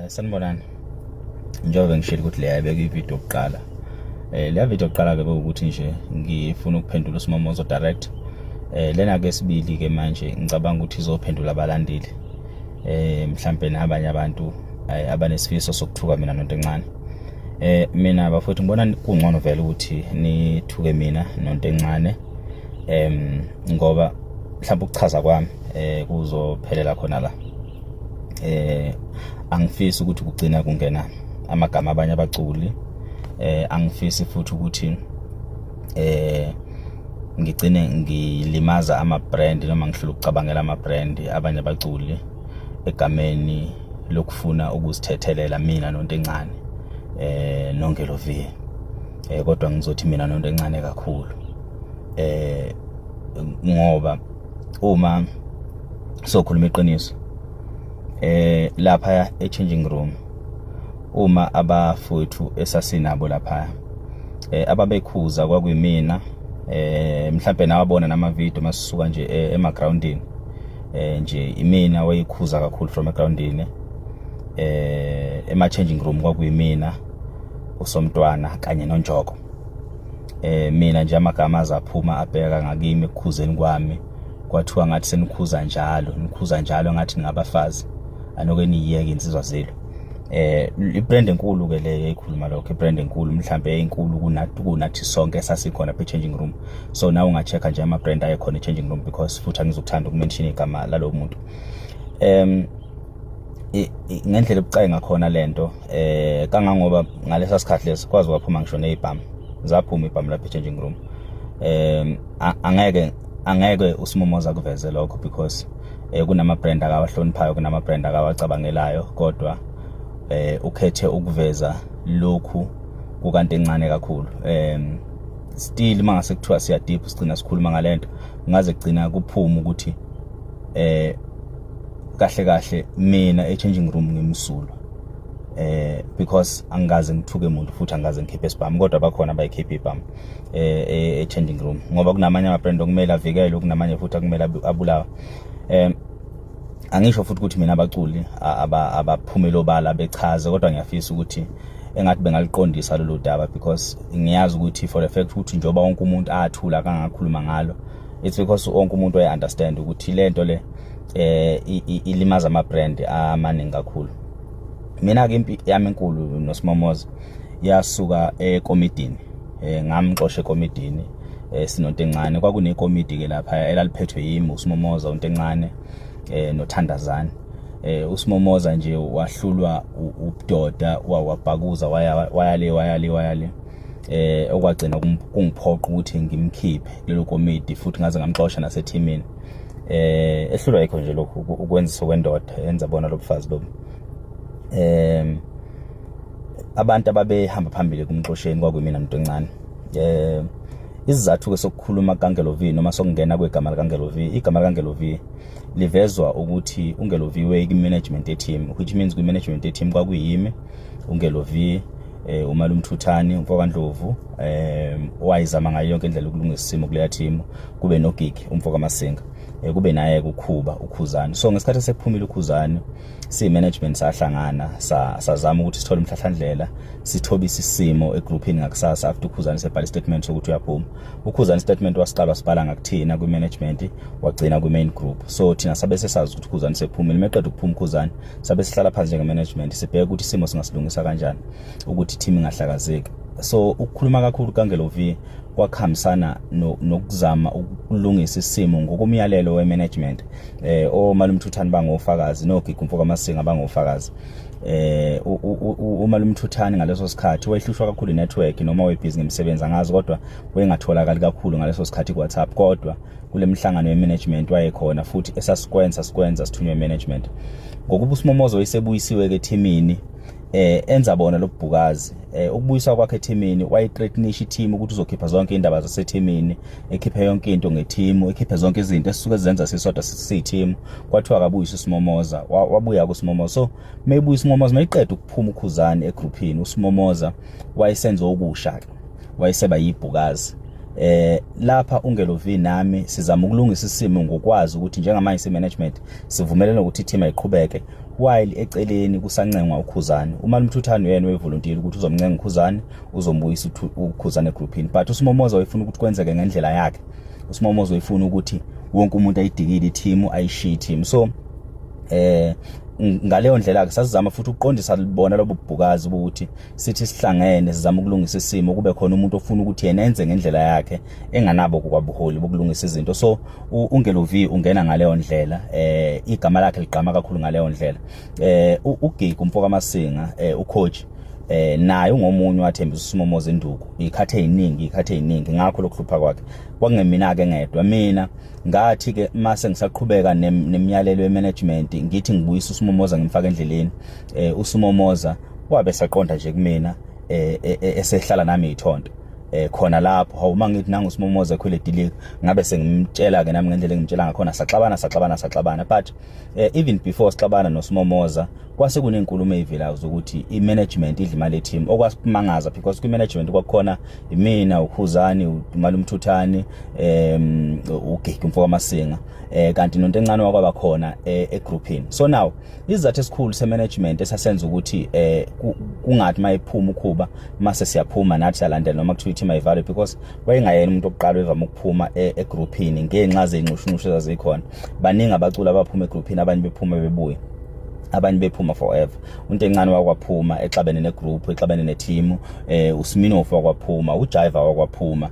Sanibonani. Njengoba ngishilo ukuthi leya bekuyivideo yokuqala. Leya video yokuqala ke bekuwukuthi nje ngifuna ukuphendula uSimomozo direct. Lena ke sibili ke manje ngicabanga ukuthi izophendula abalandeli. Mhlambe nabanye abantu abanesifiso sokuthuka mina nonto encane. Mina bafowethu ngibona kungcono vele ukuthi nithuke mina nonto encane. Ngoba mhlawumbe ukuchaza kwami kuzophelela khona la. Angifisi ukuthi kugcina kungena amagama abanye abaculi, angifisi futhi ukuthi ngigcine ngilimaza ama brand noma ngihlula ukucabangela ama brand abanye abaculi egameni lokufuna ukuzithethelela mina nonto encane noNgelo V. Kodwa ngizothi mina nonto encane kakhulu, ngoba uma sokhuluma iqiniso, lapha e changing room, uma abafowethu esasinabo lapha ababekhuza kwakuyimina, mhlambe nawabona nama video masisuka nje ema groundini, nje imina wayikhuza kakhulu from egroundini. Ema changing room kwakuyimina, usomntwana kanye noNjoko. Mina nje amagama azaphuma abheka ngakimi ekukhuzeni kwami, kwathiwa ngathi senikhuza njalo, nikhuza njalo ngathi ningabafazi, anoke niyiyeke insizwa zelo. I-brand enkulu ke le eyikhuluma lokho, i-brand enkulu, mhlambe enkulu kunathi sonke esasikhona phe changing room. So nawe unga-check nje ama brand ayekhona e-changing room, because futhi angizukuthanda ukumention igama lalo muntu. Ngendlela ebucayi ngakhona lento, kangangoba ngalesa sikhathi leso kwazi kwaphuma ngisho nezibhamu, zaphuma ibhamu lapha e-changing room. Angeke uSimomoza kuveze lokho because kunama brand akawahloniphayo, kunama brand akawacabangelayo, kodwa ukhethe ukuveza lokhu kukanti encane kakhulu. Still mangase kuthiwa siya deep, sigcina sikhuluma ngalento, ngaze kugcina kuphuma ukuthi kahle kahle mina e-changing room ngimsulwa, because angikaze ngithuke umuntu futhi angikaze ngikhiphe isibhamu, kodwa bakhona abayikhipha ibhamu e-changing room, ngoba kunamanye ama-brand okumele avikelwe, kunamanye futhi akumele abulawe. Angisho futhi ukuthi mina abaculi abaphumela obala bechaze, kodwa ngiyafisa ukuthi engathi bengaliqondisa lolu daba, because ngiyazi ukuthi for the fact ukuthi njengoba wonke umuntu athula kangakhuluma ngalo, it's because wonke umuntu uya-understand ukuthi lento le ilimaza ama brand amaningi kakhulu. Mina ke impi yami enkulu noSimomoza yasuka ekomidini. Ngamxosha ekomidini sinonto encane. Kwakunekomidi ke lapha elaliphethwe yimi, uSimomoza, unto encane noThandazane. USimomoza nje wahlulwa ubudoda, wabhakuza, waya wayale wayale wayale, okwagcina kungiphoqa ukuthi ngimkhiphe kulelo komidi, futhi ngaze ngamxosha nasethimini. Ehlulwa yikho nje lokhu ukwenzisa kwendoda enza bona lobufazi lobu. Abantu ababehamba phambili kumxosheni kwakuyimina muntu encane. Isizathu ke sokukhuluma kaNgelo V noma sokungena kwegama likaNgelo V, igama likaNgelo V livezwa ukuthi uNgelo V we management ye-team, which means kwi-management ye-team kwakuyimi, uNgelo V, uMalumthuthani umfokaNdlovu, owayizama ngayo yonke indlela ukulungisa isimo kuleya team, kube noGigi umfoka Masinga, kube naye kukhuba uKhuzani. So ngesikhathi sekuphumile uKhuzani, si management sahlangana, sazama ukuthi sithole umhlahlandlela, sithobise isimo egroupini ngakusasa after uKhuzani sebhala statement sokuthi uyaphuma. UKhuzani statement wasiqala sibhala ngakuthina kwi management, wagcina kwi main group. So thina sabe sesazi ukuthi uKhuzani sephumile. Meqeda ukuphuma uKhuzani, sabe sihlala phansi njenge management, sibheke ukuthi isimo singasilungisa kanjani ukuthi team ingahlakazeki. So ukukhuluma kakhulu kaNgelo V kwakuhambisana nokuzama ukulungisa isimo ngokomyalelo we-management. OMalumthuthani bangofakazi, noGiga umfoka Masinga bangofakazi. UMalumthuthani ngaleso sikhathi wayehlushwa kakhulu i-network noma wayebhizi ngemisebenzi, angazi, kodwa wayengatholakali kakhulu ngaleso sikhathi ku-WhatsApp, kodwa kule mihlangano ye-management wayekhona futhi esasikwenza sikwenza sithunywe management. Ngokuba uSimomozo wayesebuyisiwe-ke ethimini, enza bona lobubhukazi, ukubuyiswa kwakhe ethimini, wayethreatenisha i-team ukuthi uzokhipha zonke indaba zasethimini, ekhiphe yonke into nge-team, ekhiphe zonke izinto esisuke zenza sisodwa siyi-team. Kwathiwa akabuyise uSimomoza, wabuya kuSimomoza. So mayebuya uSimomoza, mayiqeda ukuphuma uKhuzani egroupini, uSimomoza wayesenza okusha ke, wayeseba yibhukazi. Lapha uNgelo V nami sizama ukulungisa isimo ngokwazi ukuthi njengamanje si management sivumelene ukuthi i-team ayiqhubeke. While eceleni kusancengwa uKhuzani, uMalumthuthane uyena oyivolontiya ukuthi uzomncenga uKhuzani, uzombuyisa uKhuzani egroupini, but uSimomoza wayefuna ukuthi kwenzeke ngendlela yakhe. USimomoza wayefuna ukuthi wonke umuntu ayidikile i-team, ayishiye i-team. So ngaleyo ndlela ke sasizama futhi ukuqondisa libona lobu bubhukazi ukuthi sithi sihlangene sizama ukulungisa isimo, kube khona umuntu ofuna ukuthi yena enze ngendlela yakhe enganabo kwabuholi bokulungisa izinto. So uNgelo V ungena ngaleyo ndlela, igama lakhe ligqama kakhulu ngaleyo ndlela. UGigi umfoka Masinga, ucoach, naye ungomunye wathembisa uSimomoza induku ikhathe eziningi, ikhathe eziningi. Ngakho lokuhlupha kwakhe kwakungemina ke ngedwa. Mina ngathi ke mase ngisaqhubeka nemiyalelo yemanagement, ngithi ngibuyisa uSimomoza, ngimfaka endleleni, uSimomoza wabe saqonda nje kumina, esehlala nami ithonto khona lapho. Hawu, uma ngithi nangu uSimomoza ekhwele dilika, ngabe sengimtshela ke nami ngendlela engimtshela ngakhona. Saxabana, saxabana, saxabana, but even before sixabana noSimomoza kwase kunenkulumo eyivelayo zokuthi i-management idla imali ye-team, okwasimangaza because kwi-management kwakukhona imina, uKhuzani, uMalumthuthane, uGigi umfo kaMasinga, kanti nonto encane wakwaba khona egroupini. So now isizathu esikhulu se-management esasenza ukuthi kungathi mayiphuma ukhuba mase siyaphuma nathi siyalandela noma kuthiwa i-team ayivalwe, because wayengayena umuntu okuqala evama ukuphuma egroupini ngenxa zey'nxushunxushu ezazikhona. Baningi abaculi abaphuma egroupini, abanye bephuma bebuye, abanye bephuma forever. Unto encane wakwaphuma exabene negroup, exabene neteam, uSminoff wakwaphuma, uJaiva wakwaphuma,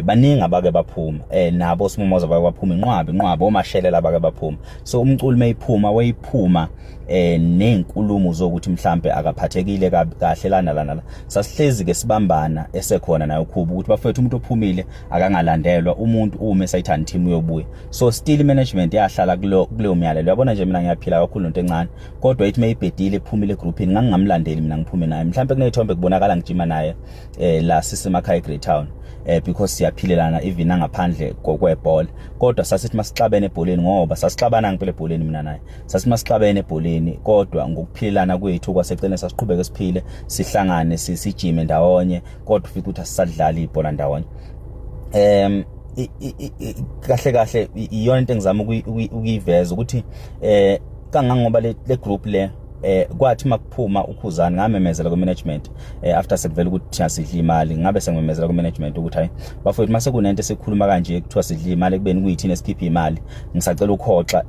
baningi abake baphuma, nabo Simomoza bake baphuma, inqwabi inqwabi omashelela abake baphuma. So umculi mayiphuma wayiphuma nezinkulumo zokuthi mhlambe akaphathekile kahle lana lana la. Sasihlezi ke sibambana esekhona naye uKhuba ukuthi bafethu, umuntu ophumile akangalandelwa, umuntu uma esayithanda team uyobuya. So still management yahlala kuleyo myalelo. Yabona nje, mina ngiyaphila kakhulu nento encane, kodwa ithi mayibhedile ephumile egroupini, ngangingamlandeli mina ngiphume naye. Mhlawumbe kuneyithombe kubonakala ngijima naye la sisemakhaya eGreytown, because siyaphilelana even nangaphandle kwebhola. Kodwa sasithi masixabene ebholeni, ngoba sasixabana ngempela ebholeni mina naye, sasithi masixabene ebholeni, kodwa ngokuphilelana kwethu kwaseceleni sasiqhubeke siphile, sihlangane, sijime ndawonye, kodwa ufike ukuthi asisadlali ibhola ndawonye. Kahle kahle iyona into engizama ukuyiveza ukuthi kangangoba le group le, kwathi makuphuma uKhuzani ngamemezela ku management, after sekuvela ukuthi thina sidla imali, ngabe sengimemezela ku management ukuthi hayi bafowethu, mase kunento esikhuluma kanje kuthiwa sidla imali ekubeni kuyithina esikhipha imali, ngisacela ukhoxa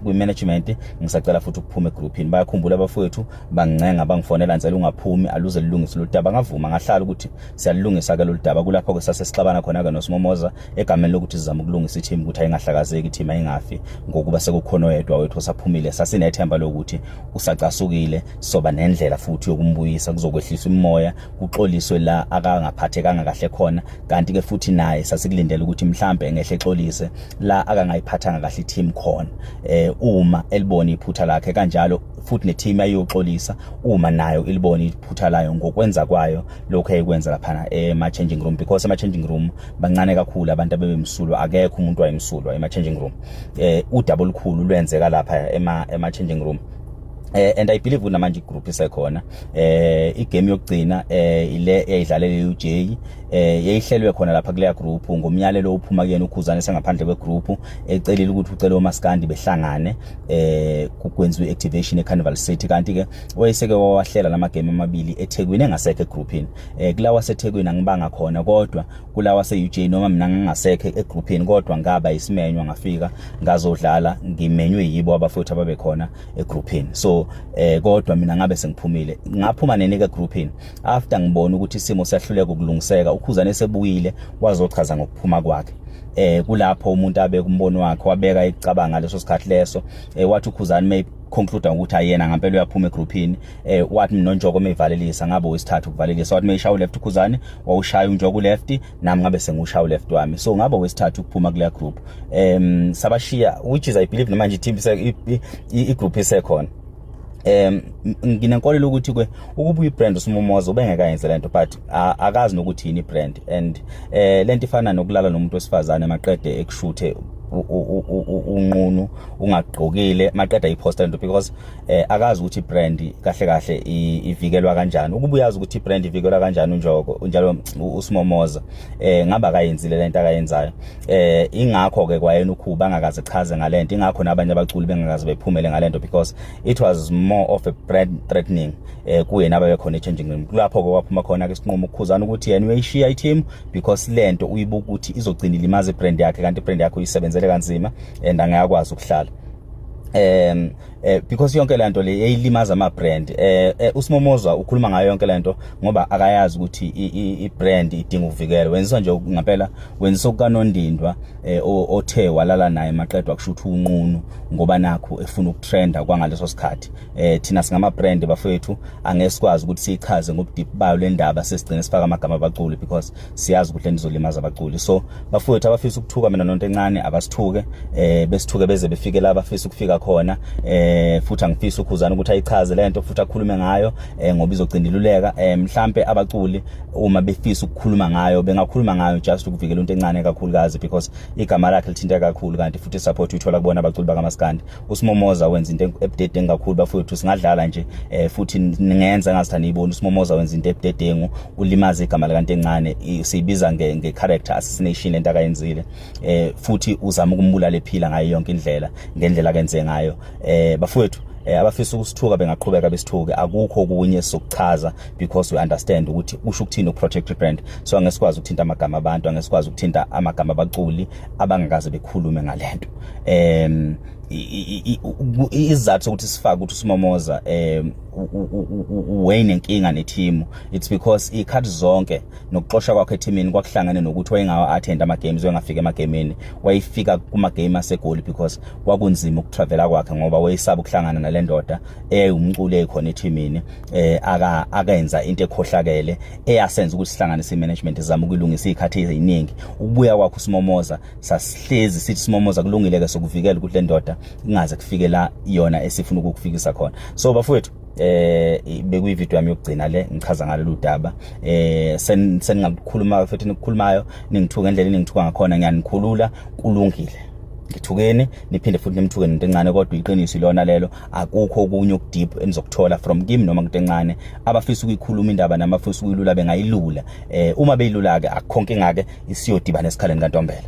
kwi management, ngisacela futhi ukuphuma egroupini. Bayakhumbula abafowethu, bangincenga, bangifonela, "Ngicela ungaphumi, aluze lilungise lolu daba." Ngavuma, ngahlala ukuthi siyalilungisa ke lolu daba. Kulapho ke sasesixabana khona ke noSimomoza egameni lokuthi sizama ukulungisa i-team ukuthi ayingahlakazeki i-team, ayingafi ngokuba sekukhona oyedwa wethu osaphumile. Sasinethemba lokuthi usacasukile, soba nendlela futhi yokumbuyisa, kuzokwehliswa imimoya, kuxoliswe la akangaphathekanga kahle khona. Kanti ke futhi naye sasikulindele ukuthi mhlambe ngehle exolise la akangayiphathanga kahle i-team khona, uma elibona iphutha lakhe. Kanjalo futhi ne-team ayoxolisa uma nayo ilibona iphutha layo ngokwenza kwayo lokho ayikwenza laphana ema changing room, because ema changing room bancane kakhulu abantu abebemsulwa, akekho umuntu wayemsulwa ema changing room. Udaba olukhulu lwenzeka lapha ema changing room. And I believe kunamanje igroup isekhona. Igame yokugcina ile eyidlalela uJ yayihlelwe khona lapha kuleya group ngomyalelo ophuma kuyena uKhuzane sengaphandle kwegroup, ecelile ukuthi ucele omaskandi behlangane, kwenziwe activation eCarnival City. Kanti ke wayeseke wawahlela lama game amabili eThekwini engasekho egroupini. Kulawa seThekwini angibanga khona, kodwa kulawa se-UJ, noma mina ngingasekho egroupini, kodwa ngaba isimenywa, ngafika ngazodlala ngimenywe yibo abafowethu ababekhona egroupini. So kodwa mina ngabe sengiphumile. Ngaphuma nini ke egroupini? After ngibona ukuthi isimo siyahluleka ukulungiseka, uKhuzane esebuyile wazochaza ngokuphuma kwakhe. Kulapho umuntu abeka umbono wakhe, wabeka icabanga leso sikhathi leso. Wathi uKhuzane may conclude ukuthi ayena ngempela uyaphuma egroupini, wathi noNjoko meyivalelisa, ngabe wesithathu ukuvalelisa. Wathi meyishaya left uKhuzane, wawushaya uNjoko left, nami ngabe sengushaya left wami, so ngabe wesithathu ukuphuma kule group. Sabashiya, which is I believe namanje i-team i-group isekhona. Nginenkolelo ukuthi ke ukuba uyibrand uSimomoza ubengeke ayenze lento, but akazi nokuthi yini ibrand. And lento ifana nokulala nomuntu wesifazane maqede ekushuthe. Unqunu ungagqokile maqeda iposta lento because akazi ukuthi ibrand kahle kahle ivikelwa kanjani. Ukuba uyazi ukuthi ibrand ivikelwa kanjani uNjoko njalo uSimomoza, ngaba akayenzile lento akayenzayo. Ingakho ke kwayena uKhuba angakaze chaze ngalento, ingakho nabanye abaculi bengakaze bephumele ngalento because it was more of a brand threatening kuye nababe khona e-changing room. Kulapho ke kwaphuma khona ke isinqumo ukukhuzana ukuthi yena uyayishiya i-team because lento uyibuka ukuthi izogcina ilimaza ibrand yakhe, kanti ibrand yakhe uyisebenzele kanzima and angayakwazi ukuhlala because yonke lento le eyilimaza ama brand. USimomoza ukhuluma ngayo yonke lento ngoba akayazi ukuthi i brand idinga ukuvikelwa. Wenziswa nje ngempela, wenziswa kukanondindwa othe walala naye maqedwa kusho ukuthi unqunu ngoba nakho efuna ukutrenda kwangaleso sikhathi. Thina singama brand, bafethu, angeke sikwazi ukuthi siyichaze ngobudeep bayo le ndaba, sesigcine sifaka amagama abaculi because siyazi ukuthi lento izolimaza abaculi. So bafowethu, abafisa ukuthuka mina nonto encane abasithuke, besithuke beze befike la abafisa ukufika khona. Futhi angifisi uKhuzana ukuthi ayichaze lento futhi akhulume ngayo ngoba izogcina iluleka. Mhlambe abaculi uma befisa ukukhuluma ngayo bengakhuluma ngayo just ukuvikela into encane kakhulukazi because igama lakhe lithinta kakhulu, kanti futhi support uyithola kubona abaculi bakaMaskandi. USimomoza wenza into ebudedengu kakhulu, bafowethu. Singadlala nje futhi ningenza ngathi aniyiboni. USimomoza wenza into ebudedengu, ulimaza igama likaNto encane. Siyibiza nge character assassination lento akayenzile, futhi uzama ukumbulala ephila ngayo yonke indlela ngendlela akenze ngayo. Bafowethu, abafisa ukusithuka bengaqhubeka besithuke, akukho okunye sokuchaza because we understand ukuthi usho ukuthini ukuprotect brand. So angesikwazi ukuthinta amagama abantu, angesikwazi ukuthinta amagama abaculi abangakaze bekhulume ngalento. Isizathu sokuthi sifake ukuthi uSimomoza wayenenkinga neteam, it's because ikhathi zonke nokuxosha kwakhe ethimini kwakuhlangene nokuthi wayengawa attend ama games, wayengafika emagameni, wayefika kuma game aseGoli because kwakunzima ukutravela kwakhe ngoba wayesaba ukuhlangana nale ndoda eyayumculo ekhona ethimini aka akenza into ekhohlakele eyasenza ukuthi sihlanganise imanagement izama ukulungisa izikhathi eziningi. Ukubuya kwakhe uSimomoza, sasihlezi sithi Simomoza kulungile ke, sokuvikela ukuthi le ndoda ingaze kufike la yona esifuna ukukufikisa khona. So bafowethu, bekuyi video yami yokugcina le ngichaza ngalolu daba. Seningakukhuluma futhi nikukhulumayo, ningithuka ngendlela eningithuka ngakhona, ngiyanikhulula, kulungile, ngithukeni niphinde futhi nimthuke nento encane, kodwa iqiniso ilona lelo. Akukho okunye okudeep enizokuthola from kimi noma into encane. Abafisa ukuyikhuluma indaba namafisa ukuyilula bengayilula. Uma beyilula ke akukho inkinga ke, isiyodibana esikhaleni kaNtombela.